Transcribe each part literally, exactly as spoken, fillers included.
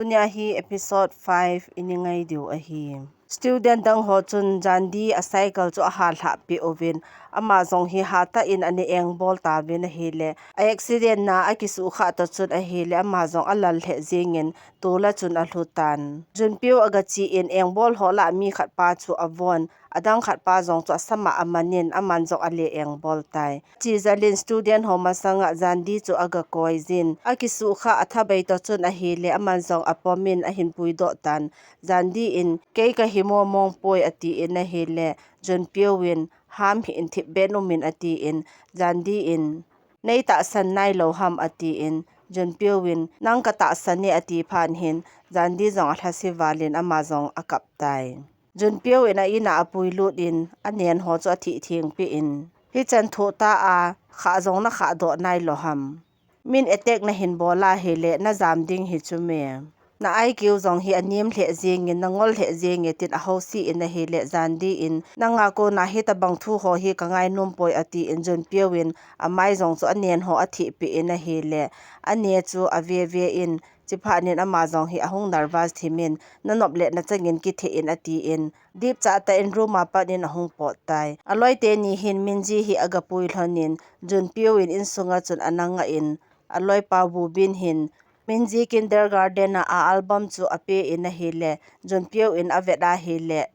Tunia hi episode five i ngai diu ahi. Student dang ho chun Jandi a cycle chu a halhah peh uvin, ama jong hi hatah in ana engbol tauvin ahile, a accident na a kisuhkhah toh chun ahile, ama jong a lal lheh jingin tol a chun a lhu tan. Junpyo a gache in engbol ho lah a mi khat pa chu a von, adang khat pa jong chu a sam a a man in, aman jong a le engbol tai. Chi jal in student ho masanga Jandi chu a gakoi jin, a kisuhkhah a thabai toh chun ahile, aman jong a pom in a hin puidoh tan. Jandi in, "Kei ka hi momong poi," a ti in ahile, Junpyo in, "Ham hih in, thipbeh in um in," a ti in, Jandi in, "Nei tahsan nailou ham," a ti in, Junpyo in, "Nang ka tahsan e," a ti phat hin, Jandi jong a lhase val in ama jong a kap tai. Junpyo in a in a a puilut in, a nen ho chu a thih theng peh in, "Hichan thoh ta a, khah jong na khah doh nailou ham? Min attack na hin bol ahile, na jam ding hi chu me. Na I Q jong hi a nem lheh jingin, na ngol lheh jinge," tin a hose in ahile, Jandi in, "Nanga kona hitabang thu ho hi ka ngainom poi," a ti in, Junpyo in a mai jong chu a nen ho a thih peh in ahile, a ne chu a ve ve in, chi phat in ama jong hi a hung nervous thim in, "Na nop le na chang in kitheh in," a ti in, dipcha tah in room a pat in a hung pot tai. A loi teni hin Minji hi a gapui lhon in, Junpyo in insunga chun ana ngah in, a loipa Woo Bin hin, Minji kindergarten a a album chu a pe in ahile, Junpyo in a vet ahile,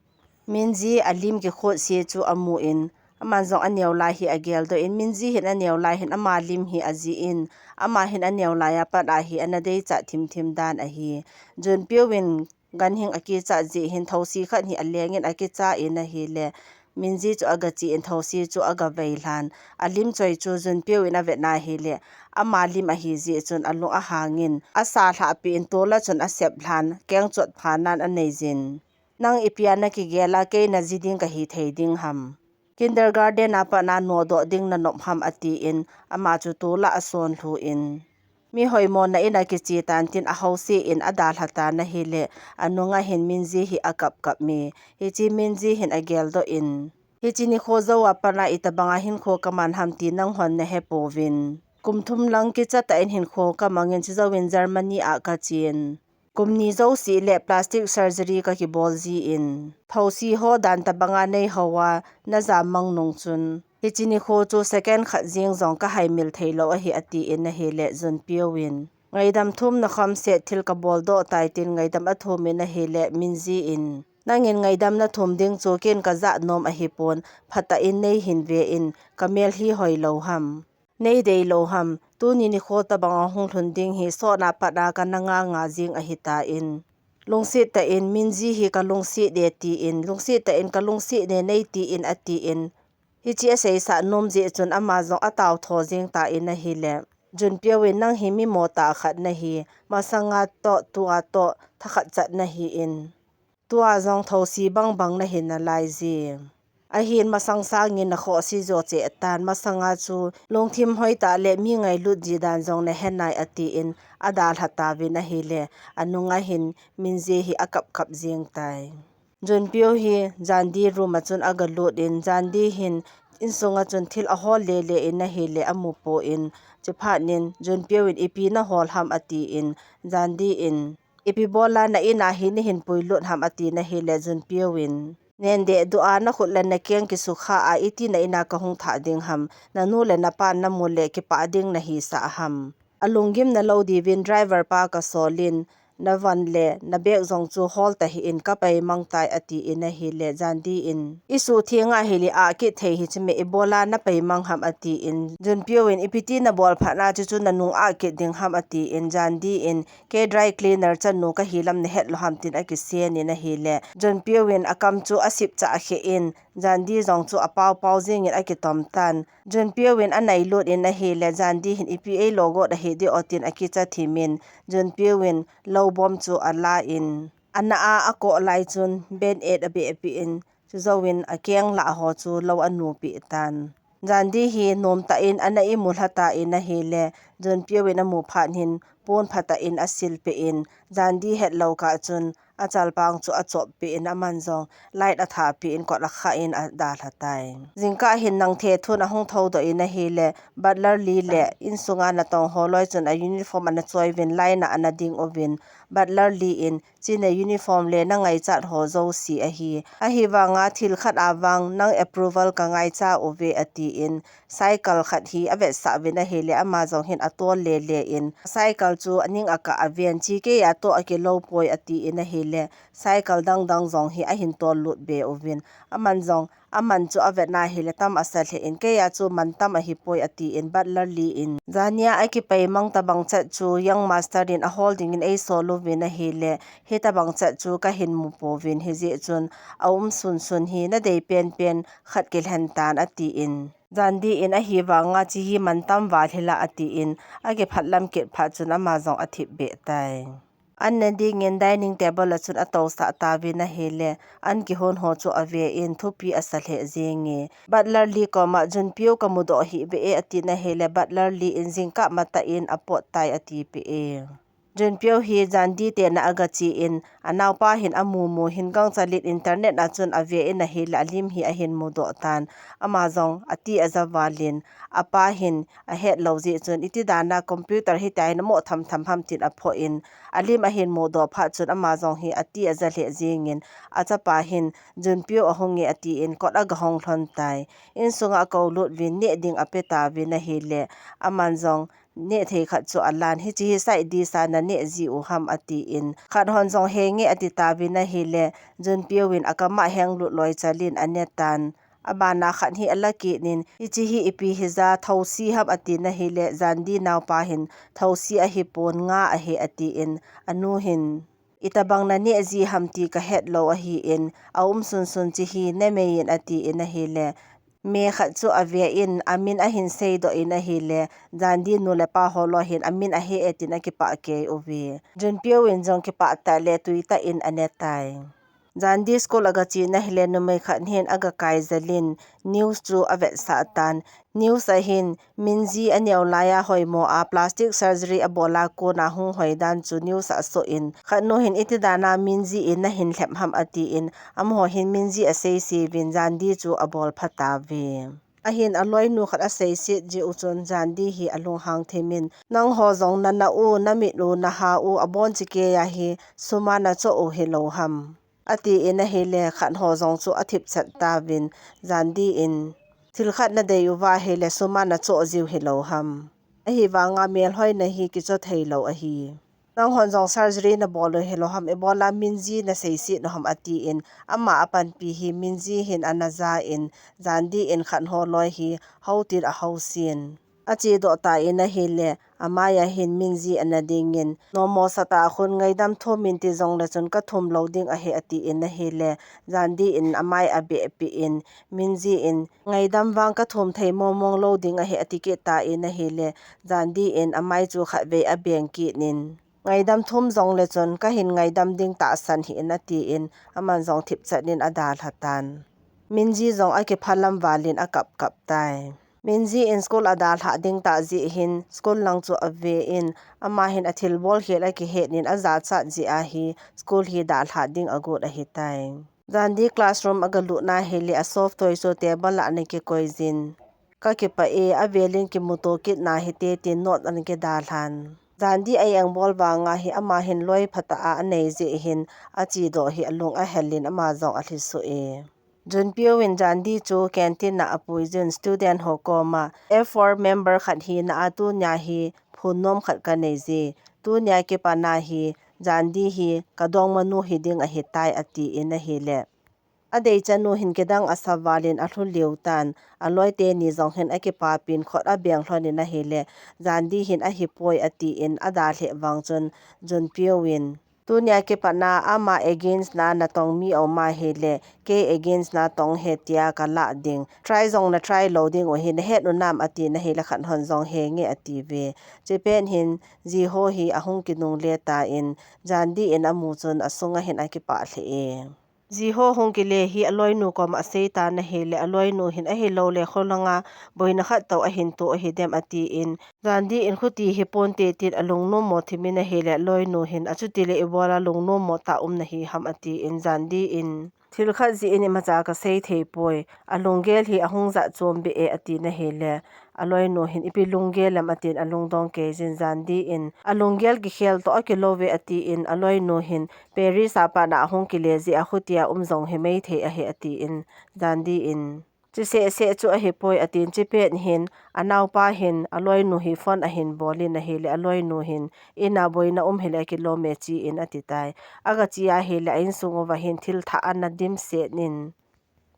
Minji a lim kikhot se chu a mu in, aman jong a neo lai hi a geldoh in, Minji hin a neo lai hin ama lim hi a jih in, ama hin a neo lai a pat a hi ana deichat thim thim dan ahi. Junpyo in ganhing a kichat jeh hin thosi khat hi a leng in a kicha in ahile, Minji chu a gache in thosi chu a gavei lhan. A lim choi chu Junpyo in a vet na ahile, ama lim ahi jeh chun a lung a hang in, a sa lhah peh in tol a chun a sep lhan, keng chot pha nan a nei jin. "Nang ipi a na kigel a, kei na ji ding ka hi thei ding ham? Kindergarten a pat na nodoh ding na nop ham?" a ti in, ama chu tol a a son lhu in, "Mi hoimo na in a kiche tan," tin a hose in a dalha tan ahile, a nunga hin Minji hi a kap kap mi. Hichi Minji hin a geldoh in, "Hichi nikho jou a pat na itabang a hinkho ka man ham ti nang hon na he pouvin. Kum thum lang kicha tah in hinkho ka mang in, chujou in Germany a ka chen. Kum ni jouse le plastic surgery ka kibol ji in, thosi ho dan tabang a nei ho a na jam mang nung chun, hichi nikho chu second khat jeng jong ka haimil thei lou ahi," a ti in ahile, Junpyo in, "Ngaidam thum na kham set thil ka bol doh tai," tin ngaidam a thum in ahile, Minji in, "Nang in ngaidam na thum ding chu ken ka ja nom ahi pon, phatah in nei hin ve in, ka mel hi hoi lou ham? Nei dei lou ham? Tuni nikho tabang a hung lhun ding hi sot na pat na ka na nga nga jing ahi," ta in, "Lungset tah in, Minji hi ka lungset e," ti in, "Lungset tah in, ka lungset e nei," ti in a ti in, hichi a seisah nom jeh chun ama jong a tao tho jing ta in ahile, Junpyo in, "Nang hi mi mo tah khat na hi, masanga toh tua toh thakhat chat na hi in, tua jong thosi bang bang na hi nalai ji. Ahin masang sangin na khohse jo cheh tan, masanga chu lungthim hoi tah le mi ngailut ji dan jong na he nai," a ti in a dalha tauvin ahile, a nunga hin Minji hi a kap kap jing tai. Junpyo hi Jandi room a chun a galut in, Jandi hin insunga chun thil a hol le le in ahile a mu poi in, chi phat in Junpyo in, "Ipi na hol ham?" a ti in, Jandi in, "Ipi bol a na in a hi nei hin puilut ham?" a ti in ahile, Junpyo in, "Nen deh duh a na khut le na keng kisukha a, iti na in a ka hung thah ding ham? Na nu le na pan na mu le kipah ding na hisah ham? A lunggim na lou diuvin driver pa ka sol in, na van le na bag jong chu hol ta hih in, ka pai mang tai," a ti in ahile, Jandi in, "I suhtheng ahile a kithei hi chu me, ipi bol a na pai mang ham?" a ti in, Junpyo in, "Ipi ti na bol phat na chu chu na nung a kit ding ham?" a ti in, Jandi in, "Kei dry cleaner chanu ka hi lam na het lou ham?" tin a kisen in ahile, Junpyo in a kam chu a sip chah khe in, Jandi jong chu a pau pau jing in a kitom tan. Junpyo in a nailut in ahile, Jandi hin, "Ipi ei lo got ahi di o?" tin a kicha thim in, Junpyo in lou bom chu a la in, a na a a koh lai chun band-aid a beh peh in, chujou in a keng lah ho chu lou a nu peh tan. Jandi hi nom tah in a na imu lha ta in ahile, Junpyo in a mu phat hin pon phatah in a sil peh in, Jandi hetlou kah chun achalpang chu achop peh in aman jong light atha peh in kot akha in adalha tai. Jingkah hin nangthethun ahung thoudoh in ahile Butler Lee le insunga natong ho loi chun a uniform ana choi uvin line a ana ding uvin Butler Lee in, "China uniform le nangaichat ho jouse ahi. Ahivanga thil khat avang nang approval kangaicha uve," atin cycle khat hi avetsah uvin ahile ama jong hin atol lele in cycle chu aning akah aven, "Chi keiya toh akilou poi," atin ahile cycle dangdang jong hi ahin tol lut be uvin aman jong aman chu avet na hile tam asa lheh in, "Keiya chu man tam ahipoi," atin Butler Lee in, "Jania akipaimang tabang chat chu young master in ahol dingin eisol uvin ahile hitabang chat chu kahin mu pouvin, hijeh chun aum sunsun hi nadei penpen khat kilhen tan," atin Jandi in, "Ahivanga chi hi man tam val hila," atin akiphatlam kit phat chun ama jong athip beh tai. An ne dingin dining table a chun atousah tauvin ahile an kihon ho chu ave in thupi asa lheh jenge. Butler Lee koma, "Junpyo kamudoh hih beh e," atin ahile Butler Lee in, "Jingkah matah in apot tai," ati peh e. Junpyo hi Jandi te na agache in anaopa hin amumu hin gangchel in internet a chun ave in ahile alim hi ahin mudoh tan. Ama jong ati aja val in apa hin ahetlou jeh chun iti dana computer hitia hin amo thamtham ham tin aphoh in alim ahin mudoh phat chun ama jong hi ati aja lheh jengin achapa hin, "Junpyo ahunge," atin kot agahong lhon tai. Insunga akou lut uvin neh ding ape tauvin ahile aman jong neh thei khat chu alan, "Hichi hi side dish a naneh ji u ham," atin khat hon jong henge ati tauvin ahile Junpyo in akam a heng lut loi chel in ane tan. Abana khat hi ala kit in, "Hichi hi ipi hija, thousi ham?" atin ahile Jandi naopa hin, "Thousi ahipon, nga ahi," atin anu hin, "Itabang naneh ji ham ti kahetlou ahin, aum sunsun chi hi namei in," atin ahile me khat chu ave in amin ahin seidoh in ahile Jandi nu le pa ho loi hin amin ahe e tin akipah kei uve. Junpyo in jong kipah tah le tui tah in ane tai. Jandi school agache in ahile numei khat hin agakai jel in news chu avetsah tan. News a hin Minji aneo laiya hoimo a plastic surgery abol a kona hung hoi dan chu news a asoh in khat nu hin, "Iti dana Minji in nahin lhep ham?" atin amaho hin Minji asei sei uvin Jandi chu abol pha tauve. Ahin aloinu khat aseiset jeh u chun Jandi hi alunghang thim in, "Nangho jong nana u, namit u, naha u, abon chikeiya hi suma nachoh u hilou ham?" atin ahile khat ho jong chu athip chat tauvin Jandi in, "Thil khat nadei uva ahile suma nachoh jiu hilou ham? Ahivanga melhoina hi kichoh theilou ahi. Nanghon jong surgery nabol u hilou ham, ibola Minji naseiset u ham?" atin ama apanpi hi Minji hin ana ja in Jandi in khat ho loi hi houtin ahousen. Achedoh tan ahile amai a hin Minji ana ding in, "Nommo sata khun ngaidam thum in ti jongle chun kathum lou ding ahi," atin ahile Jandi in amai abeh peh in Minji in, "Ngaidam vang kathum thei mongmong lou ding ahi," ati kit tan ahile Jandi in amai chu khatvei abeng kit in, "Ngaidam thum jongle chun kahin ngaidam ding tahsan hih in," atin aman jong thip chat in adalha tan. Minji jong akiphalam val in akap kap tai. Minji in school adalhah ding tah jeh hin school lang chu ave in ama hin athilbol khel akihet in ajachat jeh a hi school hi dalhah ding agot ahitai. Jandi classroom agalut na hile a soft toy chu table a ana kikoi jin, "Kakipah e, avel in kimuto kit nahite," tin note ana kidalhan. Jandi a engbol vanga hi ama hin loi phatah a anei jeh hin achedoh hi alung ahel in ama jong alhi suh e. Junpyo in Jandi chu canteen a apui jun student ho koma, "F four member khat hina a tunia hi phunnom khat kanei je. Tunia kipat a hi Jandi hi kadongmanu hiding ahitai," atin ahile adeichanu hin kidang asa val in alhu liu tan, aloi teni jong hin akipapin khut abeng lhon in ahile Jandi hin ahipoi atin adalheh vang chun Junpyo in, "Tunia kipat a ama against a natong mi aum ahile, kei against a tong ahi tia kalah ding. Try jong natry lou ding u ahi, nahet u nam?" atin ahile khat hon jong, "Henge," atiuve. Chupet hin Jiho hi ahung kinungle tan Jandi in amu chun asunga hin akipah lheh e. Jiho hung kile hi aloinu koma asei tan ahile, aloinu hin ahilou le kholanga boina khat toh ahin toh ahi dem atin, Jandi in khuti hi ponte tin alungnom mo thimin ahile, aloinu hin achuti le ibola lungnom mo tah um nahi ham atin, Jandi in thil khat jeh in imacha kasei thei poi, alunggel hi ahung jat chom be e atin ahile, aloinu hin ipi lunggel lam atin alungdong kei jin, Jandi in alunggel kikhel toh akilou ve atin, aloinu hin Paris a pat na ahung kile jeh a khutia um jong hi maithei ahi atin, Jandi in, chuseh seh chu ahipoi atin, chupet hin anaopa hin aloinu hi phone ahin bol in ahile, aloinu hin in a boina um hile kilom e chi in ati tai. Aga chi ahile a insung uva hin thil thah ana dimset in,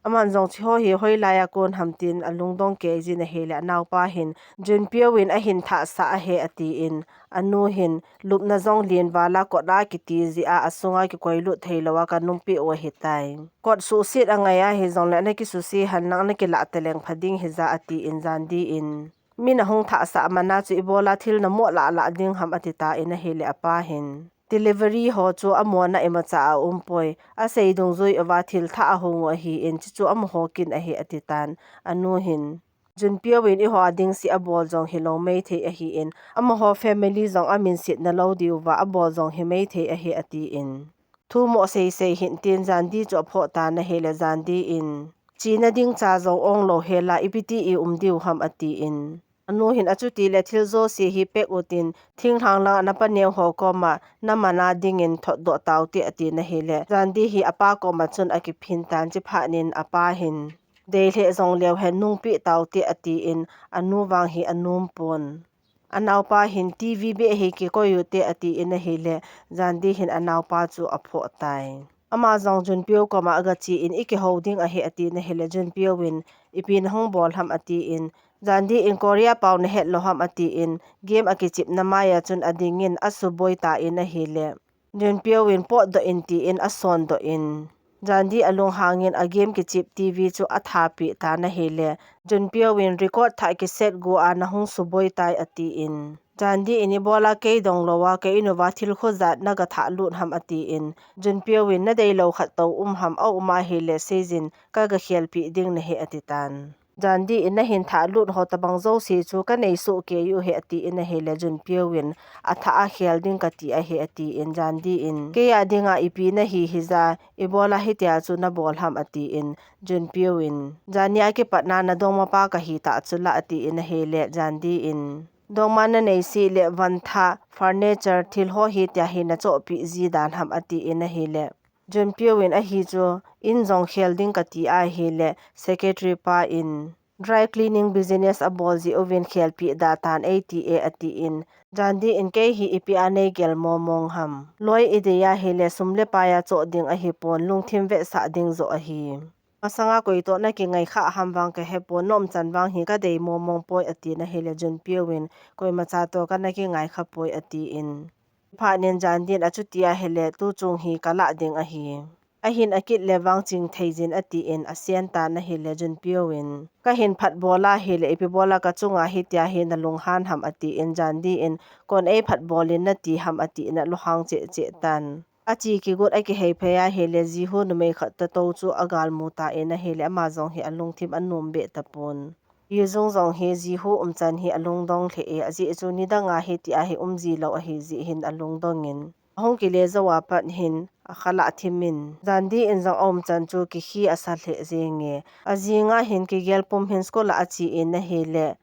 aman jong chuho hi hoilai a kon ham tin alungdong kei jin ahile, anaopa hin Junpyo in ahin thahsah ahi atin, anu hin lupna jong len vala kot a kiti jeh a asunga kikoilut thei lou a kanungpeh u ahitai. Kot suhset angai ahi jongle ana kisuse henlang, ana kilah taleng pha ding hija atin, Jandi in min ahung thahsah mana chu ibola thil namo lah lah ding ham ati tan ahile, apa hin delivery ho chu amona imacha aum poi, asei dungjui uva thil thah ahung u ahin, chuchu amaho kin ahi ati tan, anu hin Junpyo in eiho a ding seh abol jong hilou maithei ahin, amaho family jong aminset na lou diuva abol jong hi maithei ahi atin, thu mo seisei hih in tin, Jandi chu aphoh tan ahile, Jandi in chena ding cha jong ong lou hela ipi ti i um diu ham atin, anu hin achuti le thil jouse hi pack u tin, thinglhang lang a napa neo ho koma naman a dingin thotdoh taute atin ahile, Jandi hi apa koma chun akiphin tan, chuphat in apa hin dei lheh jong leu hen nungpeh taute atin, anu vang hi anom pon. Anaopa hin TV beh hi kikoi ute atin ahile, Jandi hin anaopa chu aphoh tai. Ama jong Junpyo koma aga chi in, ikihou ding ahi atin ahile, Junpyo in ipi nahung bol ham atin, Jandi in Korea pao nahet lou ham atin, game akichepna maiya chun adingin asuboi tan ahile, Junpyo in potdoh in tin asondoh in, Jandi alunghangin a game kichep TV chu athapeh tan ahile, Junpyo in record thah kiset go a nahung suboi tai atin, Jandi in ibola kei dong lou a ka in uva thil khojat naga thah lut ham atin, Junpyo in nadei lou khat toh um ham, aum ahile seijin, kaga khelpeh ding nahi ati tan. Jandi in nahin thah lut ho tabang jouse chu kanei soh kei u ahi atin ahile, Junpyo in athah a khel ding kati ahi atin, Jandi in kei a dinga ipi nahi hija, ibola hitia chu nabol ham atin, Junpyo in jani a kipat na nadongma pa kahi tah chu la atin ahile, Jandi in dongma nanei seh le van thah, furniture, thil ho hitia hi nachohpeh ji dan ham atin ahile, Junpyo in ahi chu in jong khel ding kati ahile, secretary pa in dry cleaning business abol jeh uvin khelpeh da tan eiti e atin, Jandi in kei hi ipi a neigel momong ham. Loi idei ahile sum le pai a choh ding ahipon, lungthim vetsah ding joh ahi. Masanga koi toh nakingai kha ham vang kahepon, na umchan vang hi kadei momong poi atin ahile, Junpyo in koimacha toh kana kingai kha poi atin. Phat in Jandi in achuti ahile tuchung hi kalah ding ahi. Ahin akit le vang ching thei jin atin asen tan ahile, Junpyo in kahin phatbol ahile ipi bola kachunga hitia hi nalunghan ham atin, Jandi in kon eiphatbol in nati ham atin alunghang cheh cheh tan. Achi kigot akihei phei ahile, Jihu numei khat tatou chu agalmu tan ahile, ama jong hi alungthim anom beh tapon. Yijung jong hi Jihu umchan hi alungdong lheh e, ajeh chu nidang a hitia hi um ji lou ahi jeh hin alungdong in, ahung kile jou a pat hin akhalah thim in, Jandi in jong aumchan chu kikhi asa lheh jeng e. Ajing a hin kigel pum hin school a achi in ahile,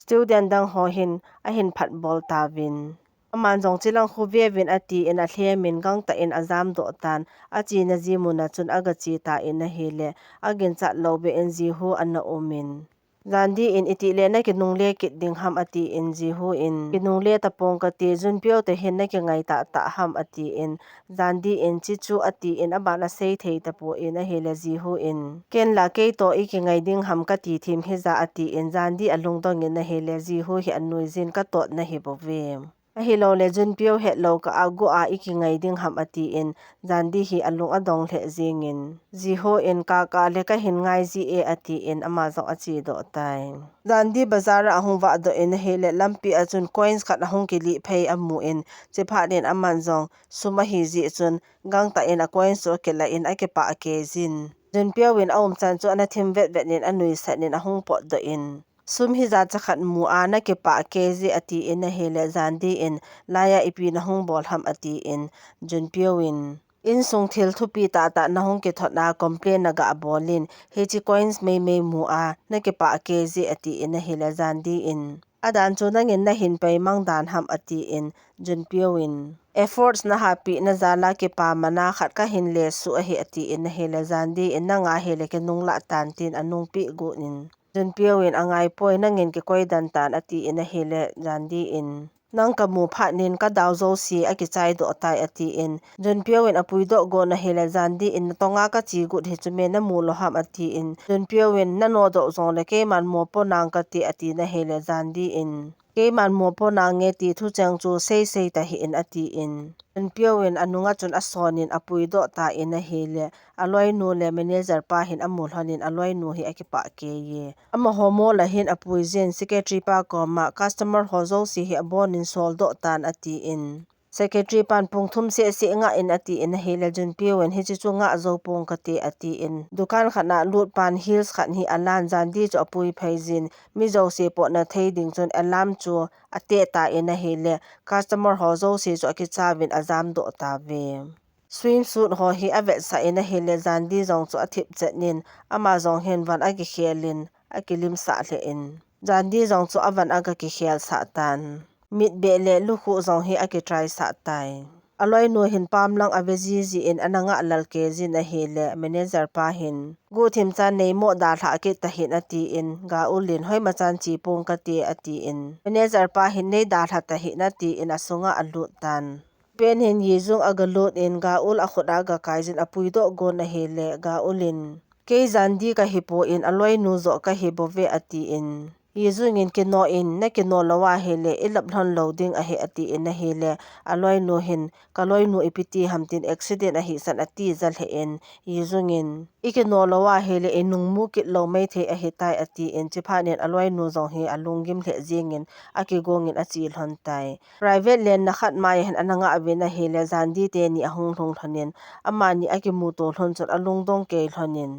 student dang ho hin ahin phatbol tauvin, aman jong chilang khu veuvin atin alhem in gangtah in ajamdoh tan, achena ji mun a chun aga che tan ahile, aginchat lou beh in Jihu ana um in, Jandi in itih le nakinungle kit ding ham atin, Jihu in kinungle tapong kate, Junpyo te hin nakingai tahtah ham atin, Jandi in chichu atin aban asei thei tapon ahile, Jihu in ken la kei toh ikingai ding ham kati thim hija atin, Jandi alungdong in ahile, Jihu hi anui jin, katot nahi bouve. Ahilou le Junpyo hetlou kah a go a ikingai ding ham atin, Jandi hi alung adong lheh jingin, Jiho in kaka le kahin ngai ji e atin, ama jong achedoh tai. Jandi bazar a ahung vahdoh in ahile lampi a chun coins khat ahung kilih phei amun, chuphat in aman jong sum ahi jeh chun gangtah in a coins chu akilah in akipah kei jin. Junpyo in aumchan chu ana thim vetvet in anuisat in ahung potdoh in, sum hijat chakhat mu a nakipah kei ji atin ahile Jandi in, laiya ipi nahung bol ham atin, Junpyo in, insung thil thupi tahtah nahung kithot a complain nagah bol in, hiche coins meimei mu a nakipah kei ji atin ahile Jandi in, adan chu nangin nahin peimang dan ham atin, Junpyo in, efforts nahahpeh na jal a kipa mana khat kahin lesuh ahi atin ahile Jandi in, nanga hile kinunglah tan tin anungpeh got in, Junpyo in, angaipoi, nangin kikoi den tan atin ahile Jandi in, nang kamu phat in kadau jouse akichaidoh tai atin, Junpyo in apuidoh got in ahile Jandi in, natonga kache got hi chu me namu lou ham atin, Junpyo in, nanodoh jongle keiman mopo nang kate atin ahile Jandi in, keiman mopo nange ti thucheng chu seisei tahih in atin, Junpyo in anunga chun ason in apuidoh tan ahile aloinu le manager pa hin amu lhon in aloinu hi akipah kei e. Amaho mall a hin apui jin secretary pa koma customer ho jouse hi abon in soldoh tan atin, secretary pan pung thum seh seh ngah in atin ahile Junpyo in, hiche chu ngah jou pong kate atin, dukan khat a lut pan heels khat hi alan Jandi chu apui phei jin, mi jouse potna thei ding chun alarm chu ateh tan ahile customer ho jouse chu akichauvin ajamdoh tauve. Swimsuit ho hi avetsah in ahile Jandi jong chu athip chet in, ama jong hin von akikhel in akilimsah lheh in, Jandi jong chu avon aga kikhelsah tan. Mitbeh le lukhuh jong hi akitry sah tai. Aloinu hin pamlang ave jiji in ana ngah lal kei jin ahile manager pa hin, guhthim chan neimo dalhah kit tahih in atin, Gaeul in, hoima chan che pong kate atin, manager pa hin, nei dalha tahih in atin asunga alut tan. Pen hin Yijung agalut in Gaeul akhut a agakai jin apuidoh got in ahile Gaeul in, kei Jandi kahipon aloinu joh kahi bouve atin, Yijung in, kino in, nakino lou ahile ilap lhon lou ding ahi atin ahile aloinu hin, kaloinu ipi ti ham tin accident ahi san ati jal lheh in, Yijung in, ikino lou ahile inung mu kit lou maithei ahitai atin, chuphat in aloinu jong hi alunggim lheh jingin akigong in ache lhon tai. Private lenna khat mai a hin ana ngah uvin ahile Jandi teni ahung lhung lhon in, amani akimuto lhon chun alungdong kei lhon in,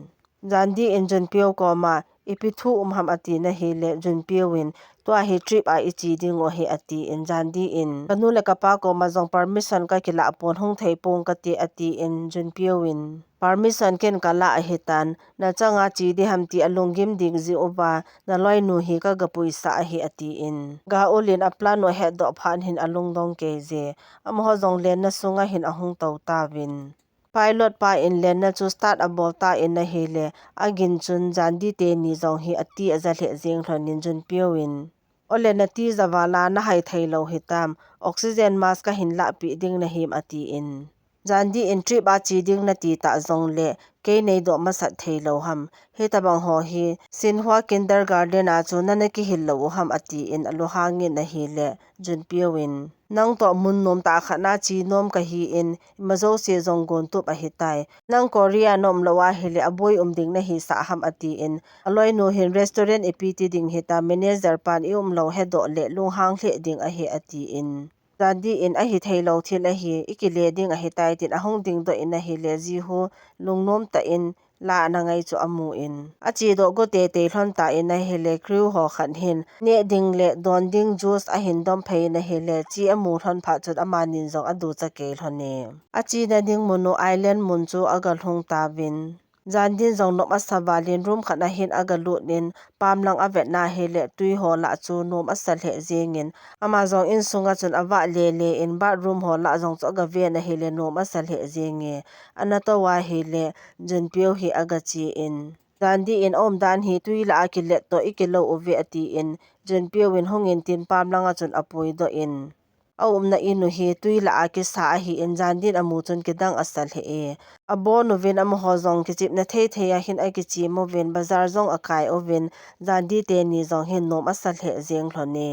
Jandi in Junpyo koma, ipi thu um ham atin ahile Junpyo in, tua hi trip a iche ding u ahi atin, Jandi in, kanu le kapa koma jong permission kakilah pon hung thei pong kate atin, Junpyo in, permission ken kalah ahitan, nachanga che ding ham ti alunggim ding jeh uva naloinu hi kagapuisah ahi atin, Gaeul in aplan u ahetdoh phat hin alungdong kei je, amaho jong lenna sunga hin ahung tou tauvin. Pilot pa in lenna chu start abol tan ahile, agin chun Jandi teni jong hi ati aja lheh jeng lhon in Junpyo in, ole nati ja vala nahai thei lou hitam, oxygen mask kahin lahpeh ding nahim atin, Jandi in trip a che ding nati ta jongle, kei neidoh masat thei lou ham, hitabang ho hi Shinhwa Kindergarten a chu nana kihil lou u ham atin alunghang in ahile, Junpyo in, nang toh mun nom tah khat na che nom kahin, ima jouse jong gontup ahitai. Nang Korea na um lou ahile aboi um ding nahisah ham atin, aloinu hin restaurant ipi ti ding hitam, manager pan i um lou hedoh le lunghang lheh ding ahi atin, Jandi in, ahi thei lou thil ahi, ikile ding ahitai tin ahung dingdoh in ahile, Jiho lungnom tah in la ana ngai chu amun, achedoh go teitei lhon tan ahile, crew ho khat hin neh ding le don ding juice ahin dom phei in ahile, che amu lhon phat chun amanin jong aducha kei lhon e. Achena ding mun u island mun chu agalhung tauvin, Jandi in jong nom asa val in room khat a hin agalut in, pamlang avet in ahile, tui ho lah chu nom asa lheh jengin, ama jong insunga chun avah lele in, bathroom ho lah jong chu agaven ahile, nom asa lheh jenge, ana tou ahile, Junpyo hi agachen, Jandi in aumdan hi tui lah a kilet toh ikilou uve atin, Junpyo in hungin tin pamlanga chun apuidoh in, aumna in u hi tui lah a kisa ahin, Jandi in amu chun kidang asa lheh e. Abon uvin amaho jong kichepna thei thei a hin akichem uvin, bazar jong akai uvin, Jandi teni jong hin nom asa lheh jeng lhon e.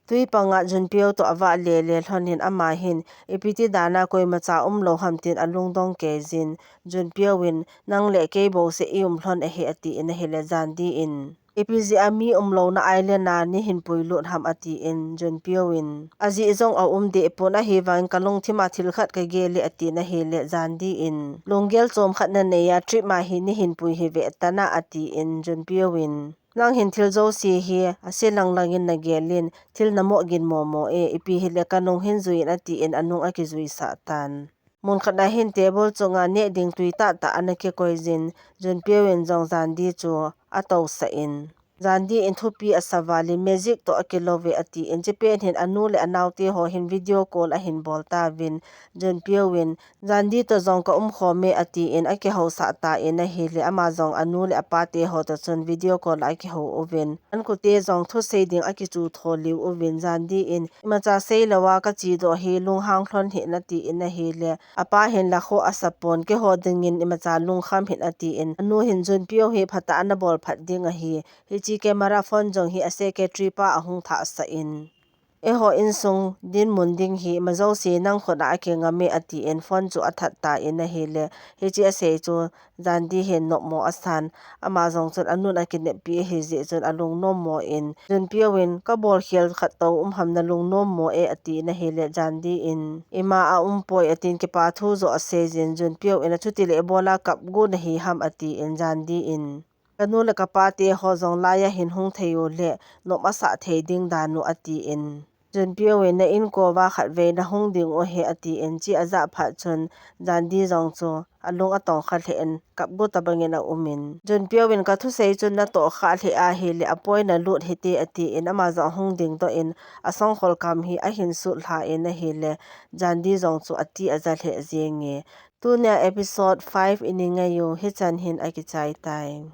Tui panga Junpyo toh avah lele lhon hin ama hin, ipi ti dana koimacha umlou ham tin alungdong kei jin, Junpyo in, nang le kei bouseh i um lhon ahi, atin ahile Jandi in, ipi jeh a mi umlouna island a neihin puilut ham, atin Junpyo in, ajeh jong aum deh pon, ahivangin kalungthim a thil khat kagel e, atin ahile Jandi in, lunggel chom khat nanei a trip ma hi neihin pui hih ve tan a, atin Junpyo in, nang hin thil jouse hi ase lang langin nagel in, thil namoh gin momo e, ipi hile kanung hin jui in, atin anung akijuisah tan. Mun khat a hin table chunga neh ding tui tahtah ana kikoi jin, Junpyo in jong Jandi chu atousah in, Jandi in thupi asa val in, magic toh akilou ve, atin, chepet hin anu le anaote ho hin video call ahin bol tauvin, Junpyo in, Jandi toh jong ka umkhom e, atin akihousah tan ahile, ama jong anu le apate ho toh chun video call a akihou uvin, ankote jong thusei ding akichu tho liu uvin, Jandi in, imacha seilouva kachedoh hi lunghang lhon hih in, atin ahile, apa hin lakhoh asa pon, keiho dingin imacha lungkham hih in, atin, anu hin Junpyo hi phatah a ana bol phat ding ahi, hiche camera phone jong hi a secretary pa ahung thahsah in, eiho insung dinmun ding hi ima jouse nang khut a akingam e, atin phone chu athat tan ahile, hiche asei chu Jandi hin nopmo asan, ama jong chun anun akineppi ahi jeh chun alung nommo in, Junpyo in, kabol khel khat tou um ham, nalung nommo e, atin ahile, Jandi in, ima aum poi, atin kipa thu joh asei jin, Junpyo in, achuti le ibola kap got nahi ham, atin Jandi in, kanu le kapate ho jong laiya hin hung thei u le, nop asah thei ding dan u, atin, Junpyo in, na inkoa khatvei nahung ding u ahi, atin, che ajah phat chun, Jandi jong chu alung atong kha lheh in, kap got tabang in aum in, Junpyo in, kathusei chun natoh kha lheh ahile, apoi nalut hite, atin, ama jong ahung dingdoh in, asongkhol kam hi ahin sut lha in ahile, Jandi jong chu ati aja lheh jenge. Tunia episode five i ngai u hichan hin akichai tai.